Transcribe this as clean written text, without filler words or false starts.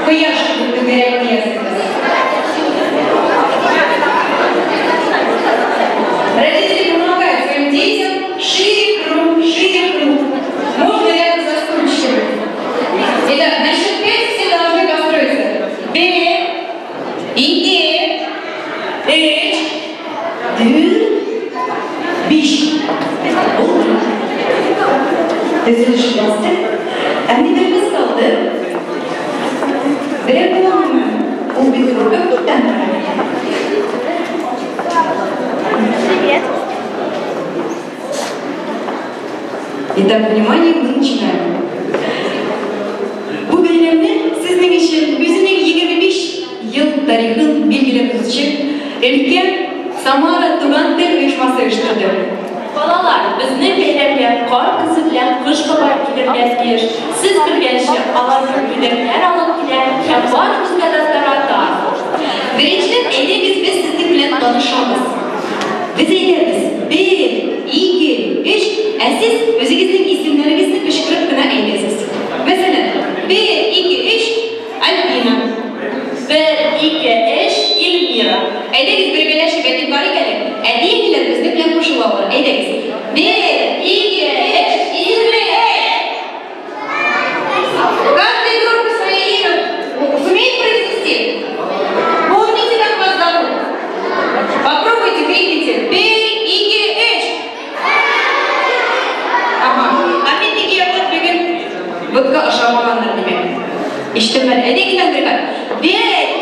Кояш кебек түгәрәк диясегез. Родители помогают своим детям. Шире круг, шире круг. Можно рядом со стульчиками. Итак, на счет 5 все должны построиться. Бер, ике, өч, дүрт, биш. Булды. Төзелеш бастык. Ә менә бер кыз калды. Берәр буламы? Ул бит куркып киткән. Привет. Итак, внимание, мы начинаем. Бу бәйрәмне сезнең өчен үзенең 25 ел тарихын билгеләп узучы өлкә Самара Туган тел оешмасы оештырды. Балалар, безнең бәйрәмгә Кар кызы белән Кыш бабай килергә тиеш. Сез белгәнчә, алар бүләкләр алып килә һәм барыбызга да тарата. Беренчедән, әйдәгез без сезнең белән танышабыз. Без әйтәбез, бер, ике, өч, ә сез үзегезнең исемнәрегезне кычкырып кына әйтәсез. Мәсәлән, бер, ике, өч, Альбина. Бер, ике, өч, Эльмира. Әйдәгез бергәләшеп әйтеп карыйк әле. Әти-әниләр безнең белән кушылалар. Әйдәгез. Бер, ике, өч, Эльмира. Каждая группа свое имя сумеет произнести? Помните, как вас зовут? Попробуйте, крикните. Бер, ике, өч. Ага. А мин теге яклап бүген ботка ашамагандыр димәк. Ишетәм әле. Әйдәгез бергә. Бер,